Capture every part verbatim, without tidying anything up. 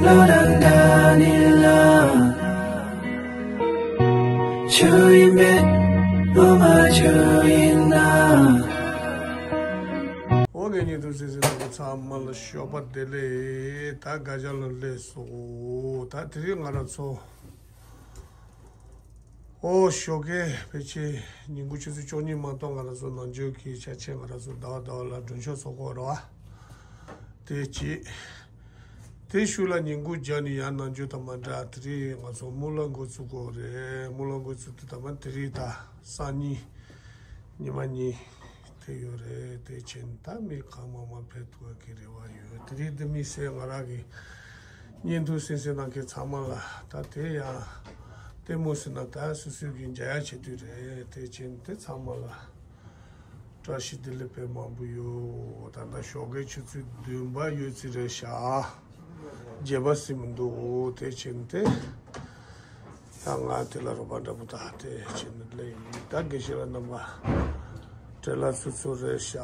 བློ་དང་འདྲ་ནི་ལ། ཆོས་ཡིན་པས་ངོ་མ་ཆོས་ཡིན་ན། འོ་ངེད་གཉིས་ཐུགས་སྲས་སྲས་དང་ཚང་མ་ལ་ཞོགས་པ་བདེ་ལེགས། ད་དགའ་ཞག་ལ་སླེབས་སོང་། ད་དེ་རིང་ང་རང་ཚོ། ཨོ་ཞོགས་ཀས་ཕལ་ཆེར་ཉིན་གུང་ཆུ་ཚོད་བཅུ་གཉིས་མ་གཏོགས་ང་རང་ཚོ་ནང་ཆོས་ཀྱི་ཆ་ཆེན་ང་རང་ཚོ་ཟླ་བ་ཟླ་བ་ལ་མགྲོན་ཤོག་ཚོགས་ཀྱི་ཡོད་རེད་བ། དེ་གཅིག་དེ་ཤུལ་ལ་ཉིན་གུང་རྒྱབ་ནས་ཡང་ནང་ཆོས་དང་མ་འདྲ་དེ་རིང་ང་ཚོ་སྨོན་ལམ་འགོ་ཚུགས་ཀྱི་ཡོད་རེད། སྨོན་ལམ་འགོ་ཚུགས་དུས་ད་མ་དེ་རིང་ད་སང་ཉིན་ཉི་མ་གཉིས་དེ་ཡོད་རེད། དེ་ཕྱིན་ད་མི་གང་མང་མང་ཕེབས་ཐུབ་པའི་རེ་བ་ཡོད། དེ་རིང་འདི་མི་སེར་ང་རང་གི་བརྙན་ཐུང་གསན་གསན་གནང་མཁན་ཚང་མ་ལ་ད་དེ་ཡང་ལྟད་མོ་ཟེར་ན་ད་སོ་སོའི་གི་མཇལ་ཡ་བྱེད་དུས་རེད། དེ་ཕྱིན་དེ་ཚང་མ་ལ་བཀྲ་ཤིས་བདེ་ལེགས་དཔེ་མང་པོ་ཡོད། ད་ལྟ་ཞོགས་ཀའི་ཆུ་ཚོད་བདུན་པ་ཡོད་ཚད་རེད་ཤག་བརྒྱད་པ་ཟིན་མི་འདུག་དེ་ཕྱིན་དེ། ད་ང་དེ་ལ་རོགས་པ་འདྲ་པོ་དང་དེ་བྱས་ནས་སླེབས་ཡིན། ད་དགེ་བཤེས་ལགས་རྣམ་པ་བྲེལ་ལ་ཚུར་ཚུར་རེད་ཤག་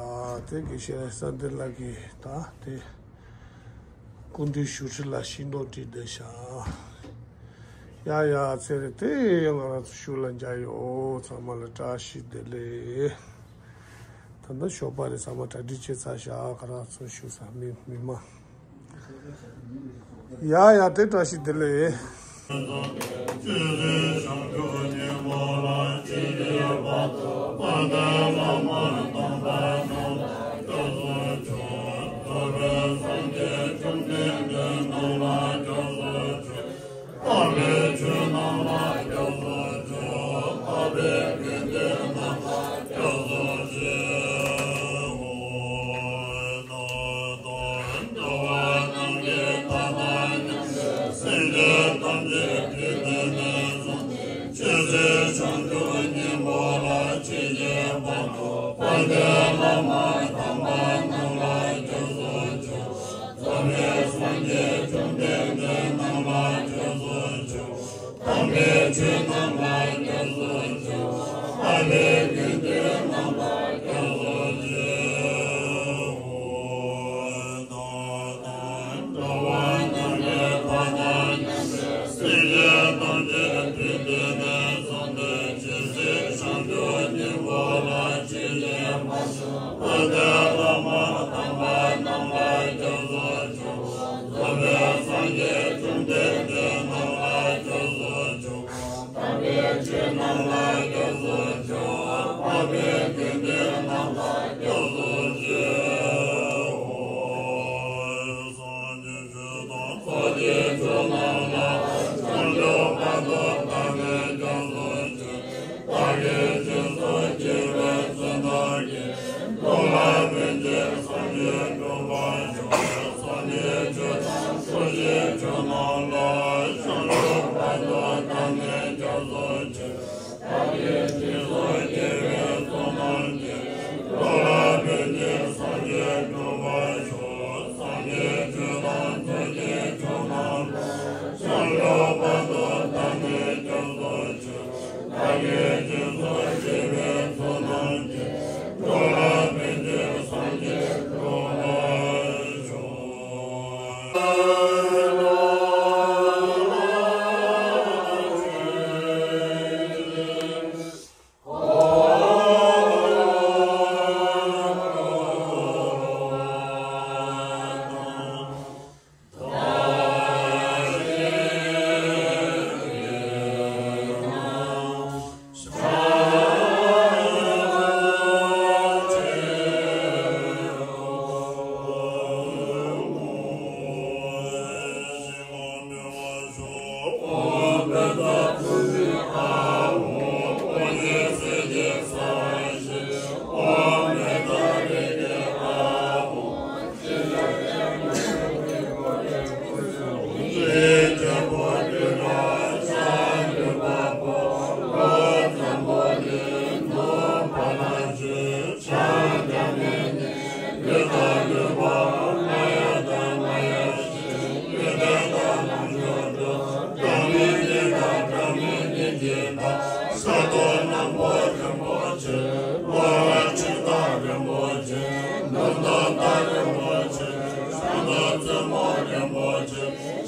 དེ་དགེ་བཤེས་བསམ་གཏན་ལགས་ཀྱིས་ད་དེ་སྐུ་མདུན་བཞུགས་ཁྲི་ལ་ཤིང་ཏོག་བྲིས་བསྡད་ཤག་ཡ་ཡ་ཚེ་རིང་དེ་ང་རང་ཚོ་ཤུལ་ལ་མཇལ་ཡོད། ཚང་མ་ལ་བཀྲ་ཤིས་བདེ་ལེགས། ད་ལྟ་ཞོགས་པ་རེད། ཚང་མ་གྲ་སྒྲིག་བྱས་ཚར་ཤག་ང་རང་ཚོ་བཞུགས་ས་མི་མི་མང་། ཡ་ཡ་དེ་བཀྲ་ཤིས་བདེ་ལེགས།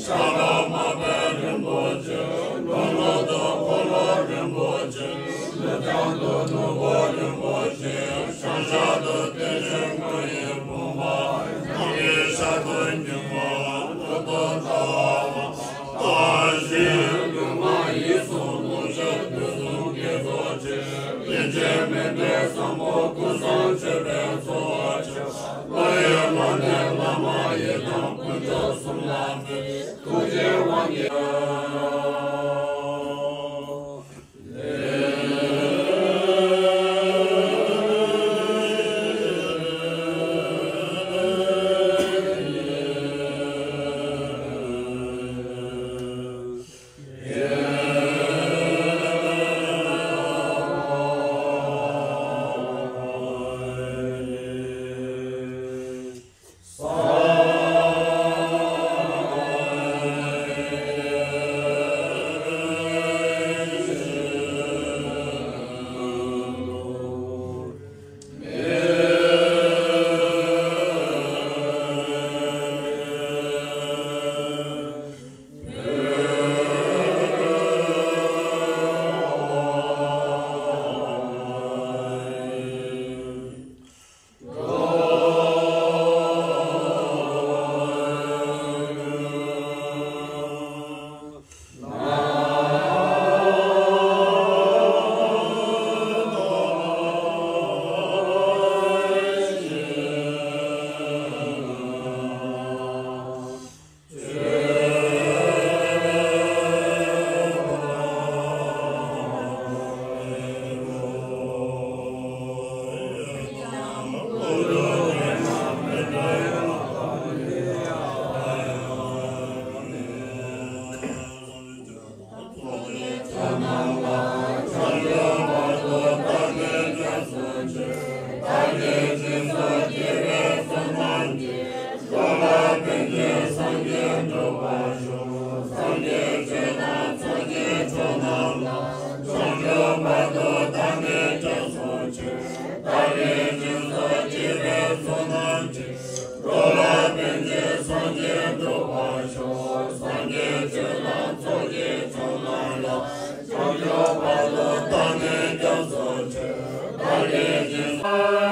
ཤ་ལ་མ་པའི་རིན་པོ་ཆེ། ལྷོ་ནུབ་ཏུ་འཁོར་ལོ་རིན་པོ་ཆེ། ནུབ་བྱང་དུ་ནོར་བུ་རིན་པོ་ཆེ། བྱང་ཤར་དུ་བདེ་ཆེན་མཁའ་ཡི་བུམ་པ། སྣང་བའི་ཤར་དུ་སྙིགས་མ། ནུབ་ཏུ་ཟླ་བ། ལྟ་ཞིང་ལུས་ངག་ཡིད་གསུམ་རླུང་ཤུགས་བདུད་གསུམ་དགེ་ཚོགས་ཆེ། ཡེ་ཤེས་མུན་པའི་ཟབ་མོ་ཀུན་བཟང་མཆོད་པའི་ཚོགས་ཆེ། བློ་ཡི་བློ་གནས་བླ་མ་ཡི་དམ་དཀོན་མཆོག་གསུམ་ལ་འབུལ། ཐུགས་རྗེའི་དབང་གིས། འགྲོ་ལ་ཕན་ཕྱིར་སངས་རྒྱས་འགྲུབ་པར་ཤོག་སངས་རྒྱས་ཆོས་དང་ཚོགས་ཀྱི་མཆོག་རྣམས་ལ། བྱང་ཆུབ་བར་དུ་བདག་ནི་སྐྱབས་སུ་མཆི། བདག་གིས་སྦྱིན་སོགས།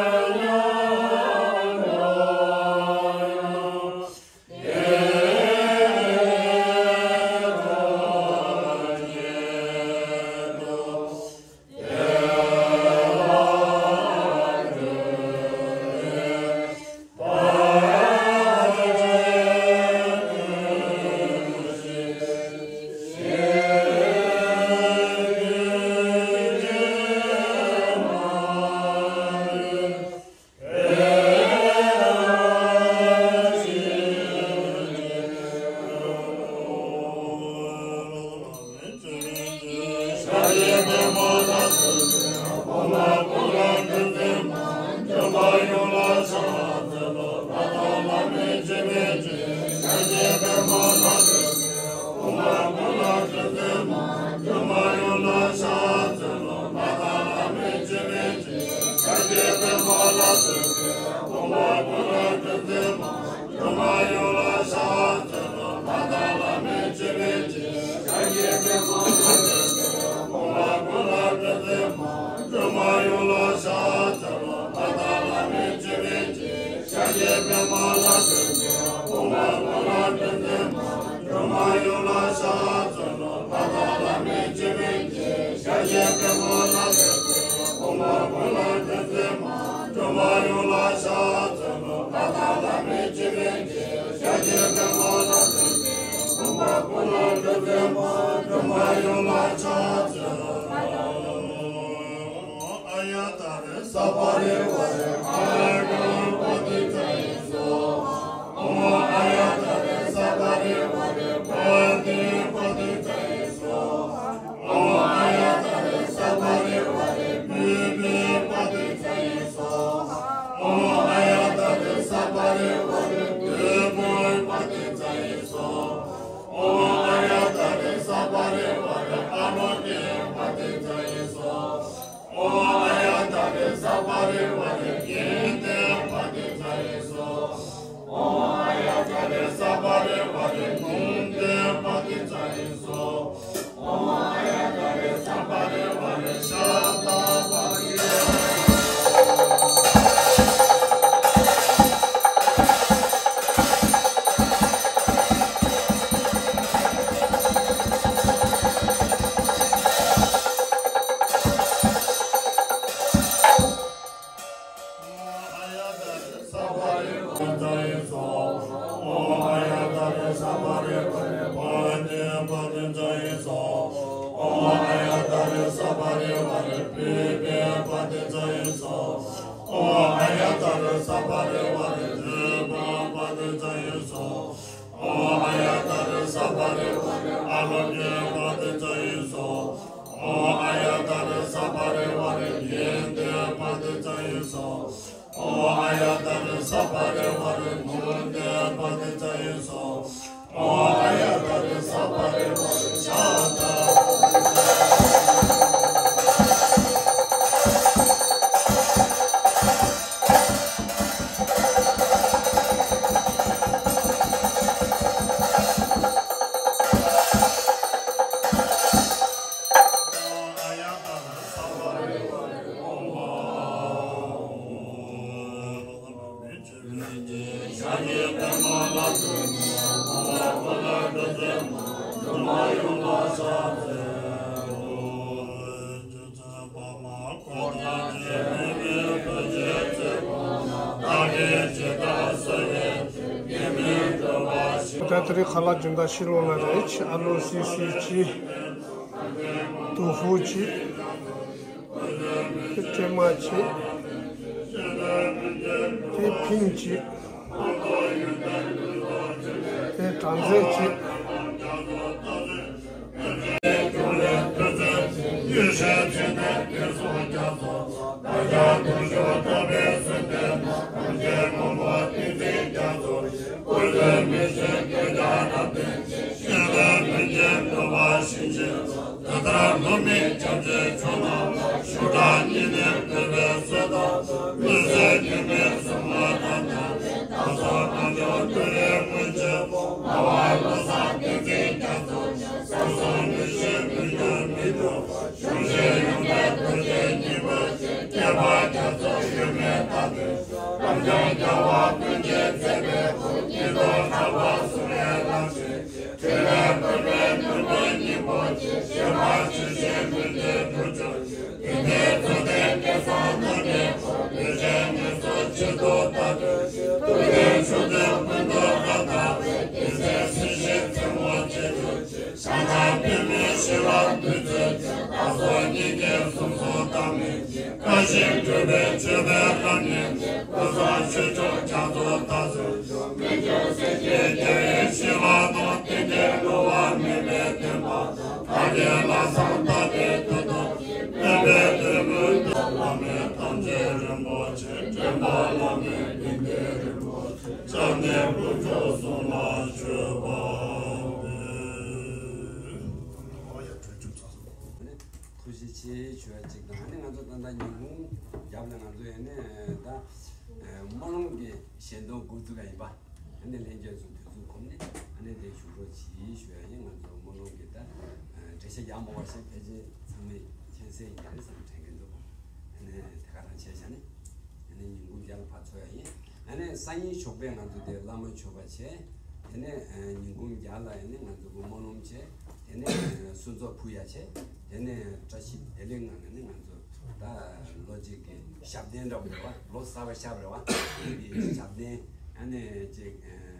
ཨོཾ་ཨཱརྱ་ཏཱ་རེ་སབ་པ་རི་ཝཱ་རེ་བི་བི་པ་ཏི་ཙ་ཡེ་སྭཱ་ཧཱ། ཨོཾ་་ཨཱརྱ་ཏཱ་རེ་སབ་པ་རི་ཝཱ་རེ་དྷཱུ་པ་པ་ཏི་ཙ་ཡེ་སྭཱ་ཧཱ། ཨོཾ་ཨཱརྱ་ཏཱ་རེ་སབ་པ་རི་ཝཱ་རེ་ཨཱ་ལོ་ཀེ་པ་ཏི་ཙ་ཡེ་སྭཱ་ཧཱ། ཨོཾ་ཨཱརྱ་ཏཱ་རེ་སབ་པ་རི་ཝཱ་རེ་གྷནྟེ་པ་ཏི་ཙ་ཡེ་སྭཱ་ཧཱ། ཨོཾ་ཨཱརྱ་ཏཱ་རེ་སབ་པ་རི་ཝཱ་རེ་མུནྡེ་པ་ཏི་ཙ་ཡེ་སྭཱ་ཧཱ། ཨོཾ་ཨཱརྱ་ཏཱ་རེ་སབ་པ་རི་ཝཱ་རེ་ཤཱ་ཏ། ད་དེ་རིང་ཁ་ལག་སྦྱོང་བརྡར་ཕྱི་ལོགས་ལ་རེད། ཨ་ལོ་སི་སི་གཅིག་ཏོ་ཧྥུ་གཅིག་ཏེ་ཀྲེ་མ་གཅིག་ཏེ་ཕིང་གཅིག་ཏེ་གྲང་ཚལ་གཅིག་ཐུགས་རྗེ་ཆེ་ཞུ་བ་གཅིག་དང་། ཨ་ནི་ང་ཚོ་ད་ལྟ་ཉིན་གུང་རྒྱབ་ལ་ང་ཚོ་ཡིན་ནའི་ད་སྨོན་ལམ་གྱི་ཞལ་འདོན་འགོ་འཛུགས་པ་ཡིན་པ། ཨ་ནི་ལྷན་རྒྱས་ཚོ་དུས་ཚོད་ཁོམ་ནས་ཨ་ནི་དེ་ཞུ་རོགས་གྱིས་ཞུ་ཡ་ཡིན། ང་ཚོ་སྨོན་ལམ་གྱི་ད་འགྲེལ་བཤད་རྒྱག་མ་བར་ཞིག་ཕལ་ཆེར་ཚང་མས་མཁྱེན་གསལ་ཡིན་རེད་བསམ་དྲན་གྱི་འདུག་ཨ་ནི་དེ་ག་རང་བྱས་བྱས་ནས་ཨ་ནི་ཉིན་གུང་རྒྱབ་ལ་ཕར་ཚོགས་ཡ་ཡིན། ཨ་ནི་སང་ཉིན་ཞོགས་པའི་ང་ཚོ་དེ་བླ་མ་མཆོད་པ་བྱས། དེ་ནས་ཉིན་གུང་རྒྱབ་ལ་ཡིན་ནས་ང་ཚོ་གི་སྨོན་ལམ་བྱས། དེ་ནས་གསུང་ཚོགས་ཕུལ་ཡ་བྱས། དེ་ནས་བཀྲ་ཤིས་བདེ་ལེགས་ངང་ནས་ནི་ང་ཚོ་ད་ལོ་གཅིག་གི་ཞབས་བརྟན་འདྲ་བོ་རེད་བ། ལོ་གསར་པ་ཤར་བ་རེད་བ། དེ་གི་ཞབས་བརྟན་ཨ་ནི་ཅིག་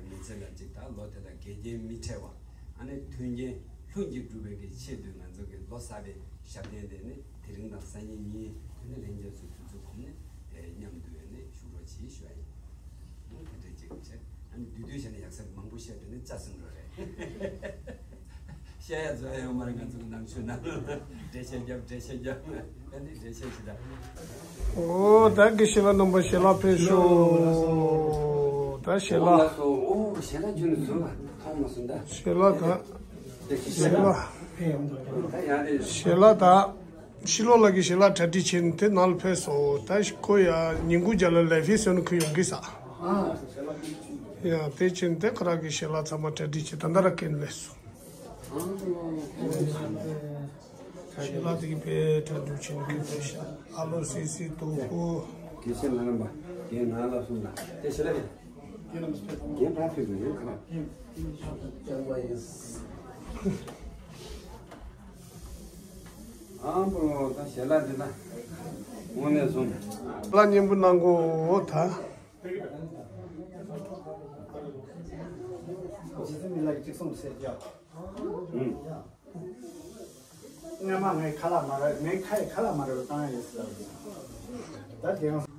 མི་ཚེ་ལ་ཅིག་ད་ལོ་དེ་ལ་འགལ་རྐྱེན་མི་འཕྲད་པ། ཨ་ནི་མཐུན་རྐྱེན་ལྷུན་གྱིས་གྲུབ་པའི་གི་ཆེད་དུ་ང་ཚོ་གི་ལོ་གསར་པའི་ཞབས་བརྟན་དེ་ནི་དེ་རིང་དང་སང་ཉིན་གཉིས་དེ་ནི་ལྷན་རྒྱས་ཚོ་དུས་ཚོད་ཁོམ་ནས་དེ་མཉམ་དུ་ཡོད་ནས་བཞུགས་རོགས་གྱིས་ཞུ་བ་ཡིན། དེ་འདྲ་ཅིག་བྱས། ཨ་ནི་བསྡུས་བསྡུས་བྱས་ནས་ཡག་ས་མང་པོ་བཤད་དེ་ནི་ལྕགས་སྲིན་འགྲོ་རེད། བཤད་ཡ་བཟོ་ཡ་ཡོད་མ་རེད། ང་ཚོ་གི་ནང་ཆོས་ནང་འགྲེལ་བཤད་རྒྱབ་འགྲེལ་བཤད་རྒྱབ། ཨ་ནི་འགྲེལ་བཤད་ཞིག་ད། ཨོ་ད་དགེ་བཤེས་ལགས་རྣམ་པ་ཞལ་ལག་ཕེབས་ཤོག་ད་ཞལ་ལག་ཨོ་ཞལ་ལག་ཁྱོན་ནས་བཟོས་པ་མཐོང་མ་སོང་ད། ཞལ་ལག་ད། ཞལ་ལག་ད་ཡང་རེད། ཞལ་ལག་ད། ཕྱི་ལོགས་ལ་གི་ཞལ་ལག་གྲ་སྒྲིག་བྱས་ནས་དེ་ནང་ལ་ཕེབས་སོང་། ད་ཁོ་ཡ་ཉིན་གུང་རྒྱབ་ལ་ལས་ཕེབས་སོང་ན་ཁོ་ཡོང་གི་ས། ཡ་དེ་བྱས་ནས་དེ་ཁོ་རང་གི་ཞལ་ལག་ཚང་མ་གྲ་སྒྲིག་བྱས་ད་ལྟ་ར་སྐད་ནས་སླེབས་སོང་། ཞལ་ལག་དེ་གི་དཔེ་གྲ་སྒྲིག་བྱས་ནས་ཁོ་ཕེབས་ཤག་ཨ་ལོ་སི་སི་ཏོ་ཧྥུ། དགེ་བཤེས་ལགས་རྣམ་པ་རྒན་ནང་ལ་སོང་ལ་དེ་ཞལ་ལག་རྒན་ཕར་ཕེབས་དགོས་ཡོད་ཁ་ལག་ཨ་འབུ་ལོ་ད་ཞལ་ལག་འདི་ལ་དངོས་གནས་སོང་། ལ་སྙན་པོ་གནང་གོ་ད། མི་ལ་གཅིག་སོང་ཟེར་རྒྱབ། ཨུམ། སྔ་མ་ངའི་ཁ་ལག་མ་རག་ངའི་ཁ་ཡི་ཁ་ལག་མ་རག་བཏང་ཡ་ཡོད་ཟེར་ལ། ད་དེ་ཡང་།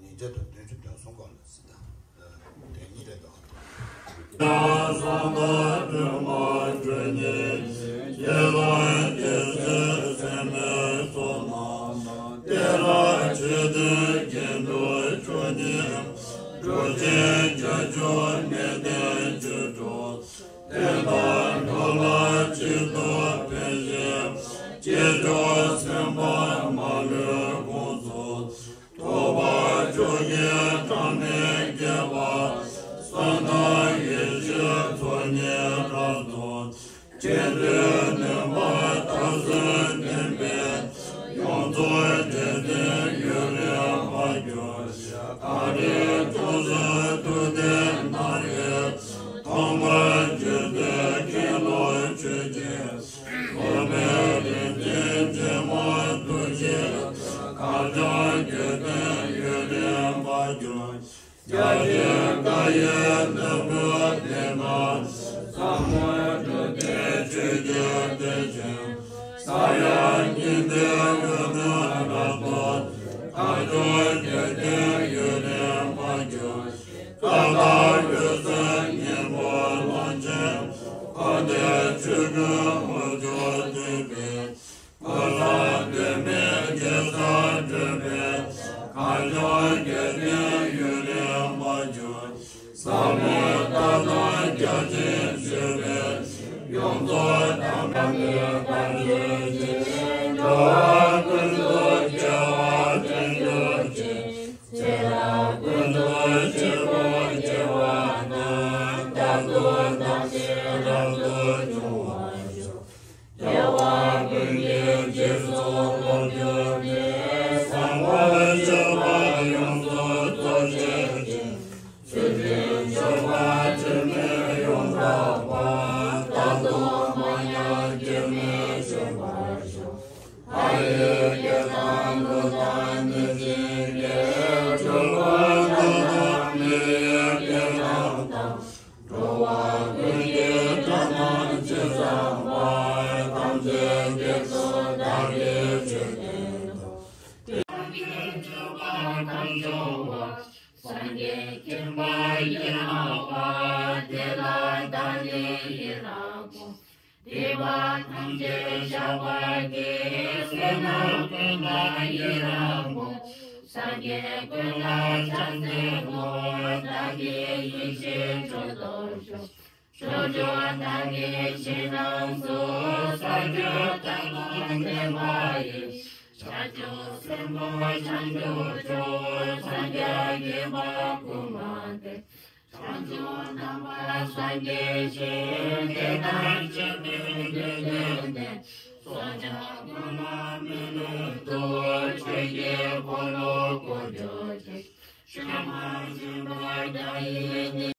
ཉིས་བརྒྱ་དང་བདུན་ཅུ་དོན་གསུམ་སྐོར་ལ་ཟིན་དང་། དོན་གཉིས་རེད་དོ། དེ་དག་འགྲོ་ལ་སྤྱི་དུ་ཕན་ཞིང་། སྐྱེ་འགྲོ་སེམས་དཔའ་མ་ལུས་དགོངས་སུ། ཐོབ་པ་མཆོག་གི་གྲངས་ནི་བརྒྱད་པ། བསོད་ནམས་ཡེ་ཤེས་ཚོགས་གཉིས་དགྲར་འདུ། སྤྱི་མཐུན་ནུས་པ་དར་ཚུལ་ལྡན་པའི། ཡོངས་རྫོགས་འདྲེན་བདེན་ཡུན་རིང་བར་གྱུར། གངས་རིའི་ཕྱོགས་སུ་ཐུབ་བསྟན་ནགས་རིའི། ཐང་པ་འཇིག་རྟེན་མཁྱེན་ལོ་ཆོས་ཀྱི། ཐོགས་མེད་རིག་འཛིན་རྗེ་མ་ཐུགས་རྗེ། གར་སྦྱངས་དགེ་ལྡན་ཡུན་རིང་བར་གྱུར། རྒྱ་ཆེན་བཀའ་ཡི་ནོར་བུ་ལྡན་པ། ཟབ་མོ་སྒྲུབ་སྡེ་ཆོས་ཀྱི་གཏེར་ཆེན། ས་ཡ་གཉིས་ལྡན་འོད་སྣང་རབ་ཏུ། གངས་ལྗོངས་རྒྱལ་བསྟན་ཡུན་རིང་བར་གྱུར། བཀའ་དང་འོད་ཟེར་སྙིང་པོ་ཀློང་ཆེན། འཁོར་འདས་ཆོས་ཀུན་དངོས་སུ་ཐོབ་པའི། ཀུན་བཟང་དོན་མེད་རྒྱལ་སར་བགྲོད་པའི། གངས་ལྗོངས་རྒྱལ་བསྟན་ཡུན་རིང་བར་གྱུར། ཟབ་མོའི་ལྟ་སྟངས་རྒྱ་ཆེན་སྤྱོད་པའི། ཡོངས་རྫོགས་དམ་པའི་བཀའ་དྲིན་ཅན། འགྲོ་བ་ཀུན་ཏུ་སྐྱེ་བ་དྲན་གྱུར་ཅིག་ཚེ་རབས་ཀུན་ཏུ་སྐྱེ་བོ་སྐྱེ་བ་དང་། རྟག་ཏུ་བདག་གིས་རབ་ཏུ་བྱུང་བར་ཤོག་རྒྱལ་བ་ཀུན་གྱི་རྗེས་སུ་སློབ་གྱུར་ཅིག་བཟང་པོ་སྤྱོད་པ་ཡོངས་སུ་རྫོགས་བྱེད་ཅིང་། ཚུལ་ཁྲིམས་སྤྱོད་པ་འཆལ་མེད་ཡོངས་དག་པ། རྟག་ཏུ་མ་ཉམས་སྐྱོན་མེད་སྤྱོད་པར་ཤོག་ལྷ་ཡི་སྐད་དང་ཀླུ་དང་གནོད་སྦྱིན་སྐད། འགྲོ་ཀུན་སྟོབས་དང་མི་ཡི་སྐད་རྣམས་དང་། འགྲོ་བ་ཀུན་གྱི་སྒྲ་རྣམས་ཇི་ཙམ་པར། ཐམས་ཅད་སྐད་དུ་བདག་གིས་ཆོས་བསྟན་ཏོ། དེ་ལ་སྤྱོད་པ་གང་བྱུང་བ། སངས་རྒྱས་མཁྱེན་པ་ཡི་རང་བ། དེ་ལ་བདག་ནི་ཡི་རང་ངོ་། སྡིག་པ་ཐམས་ཅད་བཤགས་པར་བགྱི། བསོད་ནམས་ཀུན་ལ་ཡི་རང་ངོ་། སངས་རྒྱས་ཀུན་ལ་ཕྱག་འཚལ་ལོ། བདག་གིས་ཡེ་ཤེས་མཆོག་ཏུ་ཞུགས། ཕྱོགས་བཅུ་དག་གི་ཞིང་རྣམས་སུ། ས་བཅུ་ལྟ་སྒོམ་བདེན་པ་ཡི། བྱང་ཆུབ་སེམས་དཔའ་བྱང་ཆུབ་མཆོག་སངས་རྒྱས་བསྐྱེད་པ་ཀུན་མ་འདས། བྱང་ཆུབ་ལམ་པ་སངས་རྒྱས་ཞེས། དེ་དག་སྤྱི་དཔོན་བདུད་འདུལ་ཏེ། སྲོག་ཆགས་ཀུན་ལ་མི་ལུས་བཏུད། ཆོས་ཀྱི་འཁོར་ལོ་བསྐོར་གྱུར་ཅིག་ཤུལ་མ་ཞིག་པར་བདག་ཡིད་ནི།